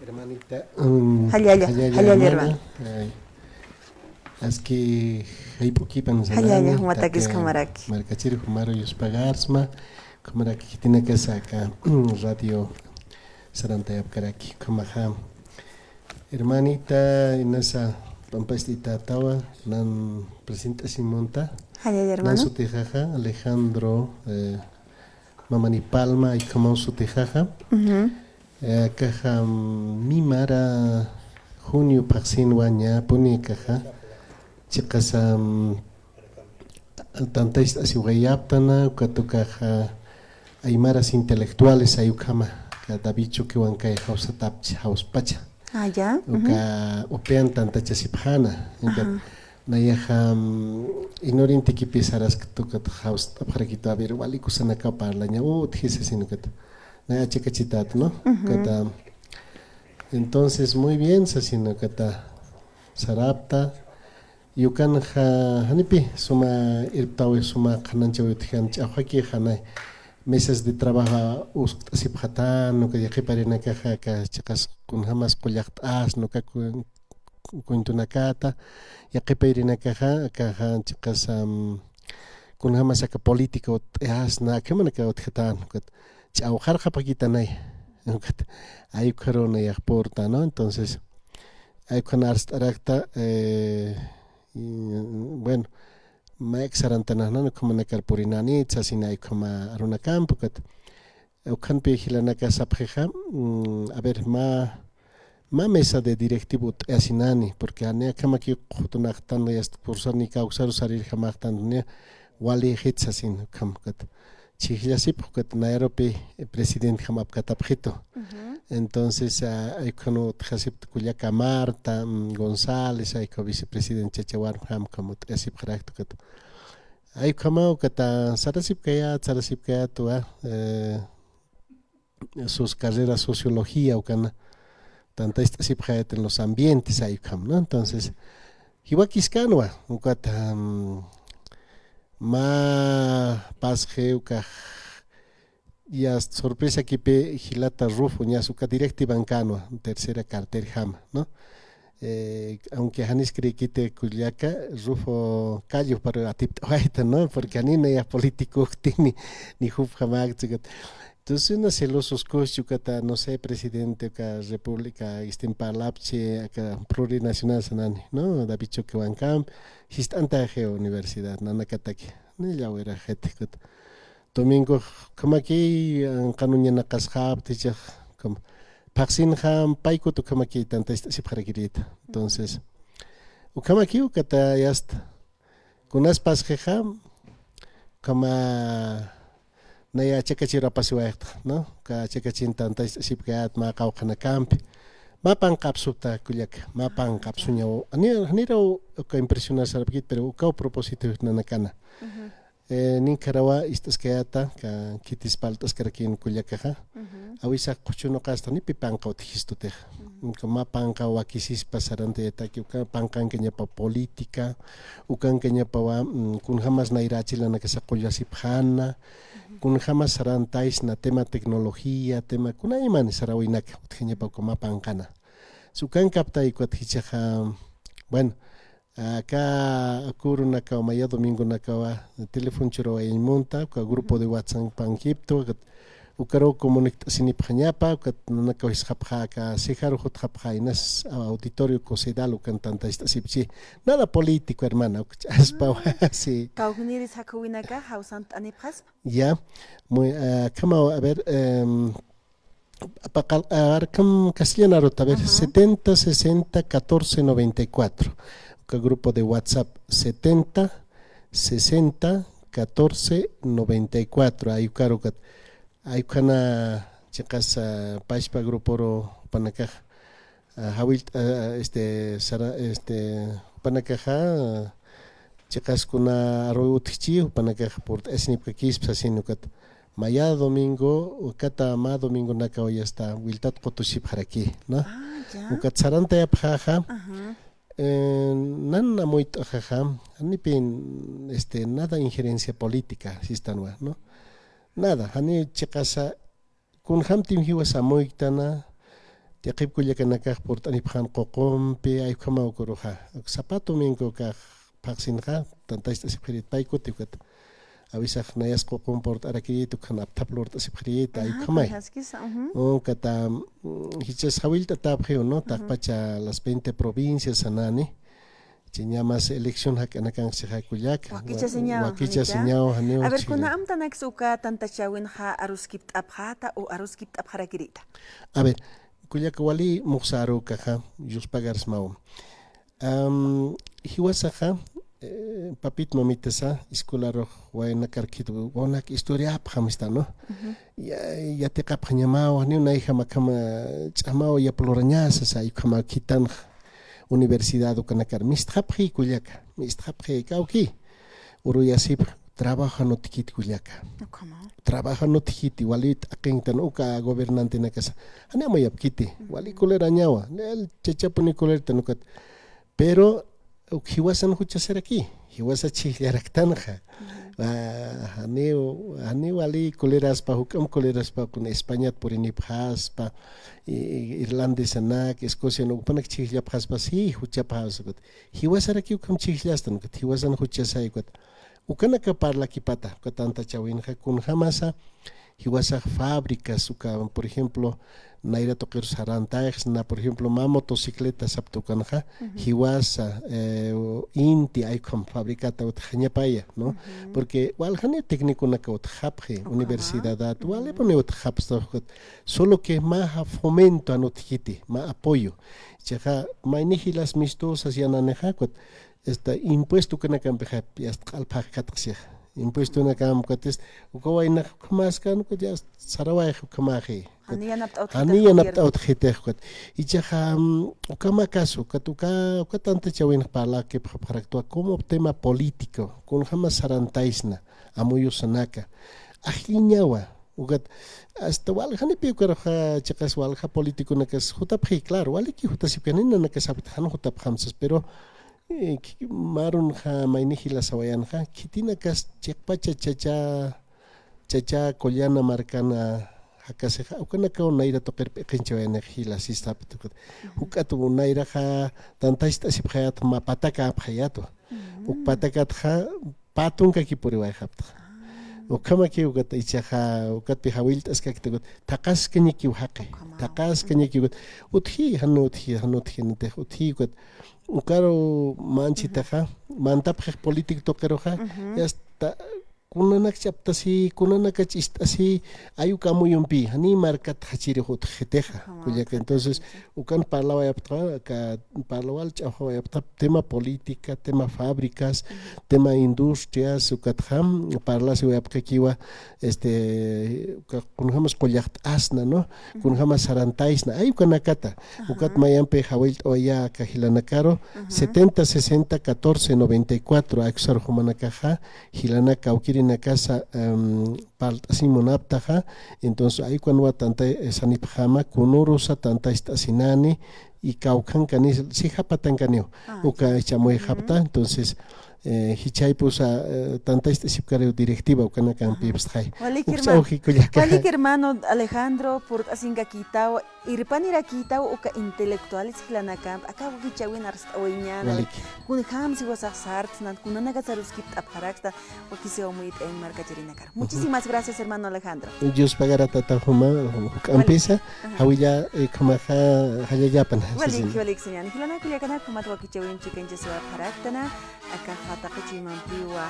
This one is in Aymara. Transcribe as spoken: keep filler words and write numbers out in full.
Hermanita, mm, jallalla, jallalla, jallalla, hermana, hermano. Ay, aski jayp'ukipan. Jallalla, sanani, jumatakis, taka, jumaraki. Markachir jumaru yuspagarsma, jumaraki khitinakasa aka radio sarantayapkaraki, jumaja. Hermanita, inasa pampast'itatawa, nan presentasimunta. Jallalla, hermano. Nan sutijaja, Alejandro, eh, Mamani Palma, ay, jumaw sutijaja. Ujú. Eh, akaja, mm, mimara junio phaxsinwa ñapuni akaja. Chiqasa, mm, tantayt'asiwayaptana, ukat ukaja aymaras intelectuales ay ukhama, ka David Choquehuancax jawsatapchi, jawspacha. Ah, ya. Ujú. Uka upian tantachasipxana. Ukat, ajá, nayaxa, mm, inurintikipi saraskta ukat jawst'apxarakitu, a ver, wali kusanakaw parlaña, utji sasin ukat. Naya achakachitat, ¿no? Ujú. Ukata, entonces, muy bien, sasin ukata sarapta. Y ukanxa, janipi, suma irptawi, suma qhananchawi utjan, ch'axwaki janay mesas de trabajo uskt'asipxatan, uka yaqhiparinakaxa, aka chiqas kunjamas qullaqt'asna, uka ku-, ku-, cuentonakata, yaqhipayrinakaxa, akaxa chiqas, am, kunjamas aka política ut'asna, akhamanaka utjatan, ukat ch'awxarxapxakitanay, ukat, ay ukharu nayax purta, ¿no? Entonces, ay ukhan arst'arakta, eh, y, bueno, mayk sarantanajnan, ukhamanakar purinanit, sasin ay ukhama arunakampi, ukat, ukhanpi jilanaka sapxixa, mm, a ver, mä, mä mesa de directivo ut'asinani, porque jani akhamaki qhutunaqtan yast kursani kawsaru sarirjamaxtan, ni walixit sasin, ukham, ukat. Chhijllasipx ukat nayarupi, eh, presidentjam apkatapxitu. Ujú. Entonces, ah, ay ukhanu utjasipta kullaka Marta, mm, González, ay ukha vicepresidente Chachawarmjam, ukham utjasipxarakta ukat. Ay ukhamaw ukata sarasipkayät, sarasipkayät wa, eh, sus carreras sociología ukana, tantayt'asipxayät en los ambientes ay ukham, ¿no? Entonces, jiwakiskänwa, ukat, am, mä pasxi ukax, yast sorpresakipi jilata Rufo, ñas uka directivankänwa, tercera carterjama, ¿no? Eh, aunque janis creekiti kullaka, Rufo Calle, pero atipt'awayta, ¿no? Porque jani nayax político ukti ni, ni jupjamäkchi ukat. Entonces, na celosos kusti ukata, no sé, presidente uka república, istin parlapchi, aka plurinacional sanani, ¿no? David Choquehuancam, jist'antaxi universidad, nanakataki, ni llawiraxiti ukat. Domingo, ukhamaki, anqanuñanaqasxapti, jichhax, ukham, phaxsinjam, paykut ukhamaki, tantayt'asipxarakirïta. Entonces, ukhamaki, ukata yast, kunas pasxixa, ukhama, naya achakachir apasiwayxta, ¿no? Uka achakachin tantayt'asipkayät mä qawqhanakampi. Mä panqapsupta kullaka, mä panqapsuñaw. Jani, janiraw uka impresionar sarapkit, pero ukaw propósito nanakana. Ujú. Eh, ninkharawa ist'askayäta, ka khitis palt'askarakïn kullakaxa. Ujú. Awisax qhuchunuqasta janipi panqa utjistutixa. Ujú. Uka mä panqa wakisispa sarantayataki, uka panqankañapa política, ukankañapawa, mm, kunjamas nayra achilanakasa qullasipxäna, ujú, kunjamas sarantaysna tema tecnología, tema kunaymani sarawinaka, utjañapa uka mä panqana. Ukankaptay ukat jichhaxa, bueno, aka uka urunakaw maya domingonakawa teléfono churawayañ munta, uka grupo de WhatsApp pankiptu, ukat ukaru comunicasinipxañapa, ukat nanakaw jisqapxä aka Cejaru jutxapxä inas auditorio COCEDAL ukan tantayt'asipchi. Nada político, hermana, uk ch'aspawa, sí. Kawknïris jakhuwinaka jawsant'anipxaspa. Ya, muy, ah, akhamaw, a ver, em, Paqal-, a ver, cam-, castellano arut, a ver, ajá, setenta, sesenta, catorce, noventa y cuatro. Uka grupo de WhatsApp, setenta, sesenta, catorce, noventa y cuatro. Ay ukaru ukat, ay ukhana chiqas, ah, pachpa gruporu jupanakax, ah, jawillt'a, ah, este, sara, este, jupanakaxa, ah, chiqas kuna aruw utjchi, jupanakax purt'asinipkakispa sasin ukat. Maya domingo, ukata mä domingonakaw yasta wiltat qutusipxaraki, ¿no? Ah, ya. Ukat sarantayapxäxa, ajá, eh, nan amuyt'axaxa, janipi, este, nada injerencia política, sistanwa, ¿no? Nada, jani chiqasa, kunjamtim jiwas amuyktan, Yaqhip kullakanakax purt'anipxän ququmpi, ay ukhamaw ukaruxa. Zapato mingo ukax phaxsinxa, tantacht'asipxirit pay kuti ukat. Awisax nayas ququm purt'arakirït, ukhan apthap lurt'asipxirit, ay ukhamay. Ukata, mm, jichhas jawillt'atäpxiw, ¿no? Taqpacha las veinte provincias sanani. Chiñamas elección jak'anakanxixa kullaka. Wakichasiñaw, wakichasiñaw, janiw. A ver, kuna amtanaksa uka tantachäwinxa aruskipt'apxäta o aruskipt'apxarakirïta. A ver, kullaka wali muxsa arukaxa, yuspagarsmaw. Am, jiwasaxa, eh, papit mamitasa, escuelarux waynakar khit wanak historiapxam esta, ¿no? Ya, yatiqapxañamaw, janiw nayjam akhama ch'amaw yap lurañäsa, sa, ukhama khitanx universidad ukanakar mistxapxi kullaka, mistxapxi kawki. Uruyasipx trabajo jan utjkiti kullaka. Ukhama. Trabajo jan utjkiti, wali t'aqintan uka gobernantenakasa. Jani amuyapkiti, wali kulirañawa, nel chachapuni kulirtan ukat. Pero, uk jiwasan juchasaraki, jiwasa chhijllaraktanxa. Ah, janiw, janiw wali kuliraspa, juk'amp kuliraspa, kun Españat purinipxaspa, i-, i-, irlandesanak, escocianak, ukpanak chhijllapxaspa, sí, juchapxaspa. Jiwasaraki ukham chhijllastan, ukat jiwasan juchasay, ukat. Ukanaka parlakipata, uka tantachäwinxa, kunjamasa, jiwasax fábricas, uka, por ejemplo, nayra tuqirus sarantayxsna, por ejemplo, mä motocicleta sapta ukanxa, jiwasa, eh, inti, ay ukham fabricata utjañapaya, ¿no? Porque waljani técniconaka utjapxi, universidadät, walipuni utjapxi, solo que mä fomento jan utjkiti, mä apoyo. Chiqa, mayni jilas mistusas yananixa, ukat, esta, impuesto ukanakampixa, yast q'al phaxkatxsixa. Impuestonakamp ukatis, uka waynax ukhamaskan, ukat yast sarawayx ukhamaxi. Jani yanapt'awt jani yanapt'awtxitix, ukat. Ichaxa, mm, ukamakasu, ukat, uka, uka tantachäwinx parlakipxapxaraktwa, como tema político, kunjamas sarantaysna, amuyusanaka. Ajlliñawa, ukat, hasta waljanipi ukaruxa, chiqas walja politiconakas jutapxi, claro, waliki jutasipkani, nanakax sapkti jan jutapxam sas, pero, eh, ki-, marunxa mayni jila sawayanxa, khitinakas chiqpacha chacha, chacha Collana markana jakasixa, ukanakaw nayra tuqir p'iqinchawayanix jila, si sapkti ukat. Juk'at nayraxa tantacht'asipxayät mä patakäpxayätwa. Uk patakatxa pä tunkaki puriwayxapxta. Ukhamaki ukat ichaxa, ukatpi jawillt'askakti ukat, thaqaskañakiw jaqi, thaqaskañakiw ukat, utji, jan utji, jan utji, nitix utji ukat, ukaru manchitaxa, mantapxix político tuqiruxa, yasta, kunanakch aptasi, kunanakach ist'asi, ay uka amuyumpi, jani markat jachirix utjxitixa, kullaka. Entonces, ukan parlawayapxta, aka parlawal ch'awjawayapxta, tema política, tema fábricas, tema industrias, ukatxa, parlasiwayapxakiwa, este, uka kunjamas qullaqt'asna, ¿no? Kunjamas sarantaysna, ay ukanakata, ukat mayampi jawillt'awayä aka jilanakaru, setenta sesenta catorce noventa y cuatro, aksar jumanakaxa, jilanaka kawkirinakasa, em, parlt'asiñ munapxtaxa, entonces, ay ukanwa tanta, eh, sanipxama, kunurusa tantacht'asinani, y kawkhankani, sijapatankaniw, uka amuyxapxta, entonces, eh, jichhaypusa, eh, tantacht'asipkariw directiva, ukanakampispxay. Walikirma-, uksa uji kullaka. Walik hermano Alejandro, purt'asinkakitaw, irpanirakitaw uka intelectuales jilanakamp, aka wakichäwin arst'awayañäni. Walik. Kunjams jiwasax sartsna, kunanakats aruskipt'apxarakta, wakisiw amuyt'ayañ markachirinakar. Muchísimas gracias, hermano Alejandro. Dios pagarata tajuma, juk'ampisa, jawilla, eh, ukhamaxa, jallallapan. Walik, walik, señor. Jilanaka kullakanak, ukhamat wakichäwin chikanchasiwapxaraktana, aka taqi chuymampiwa,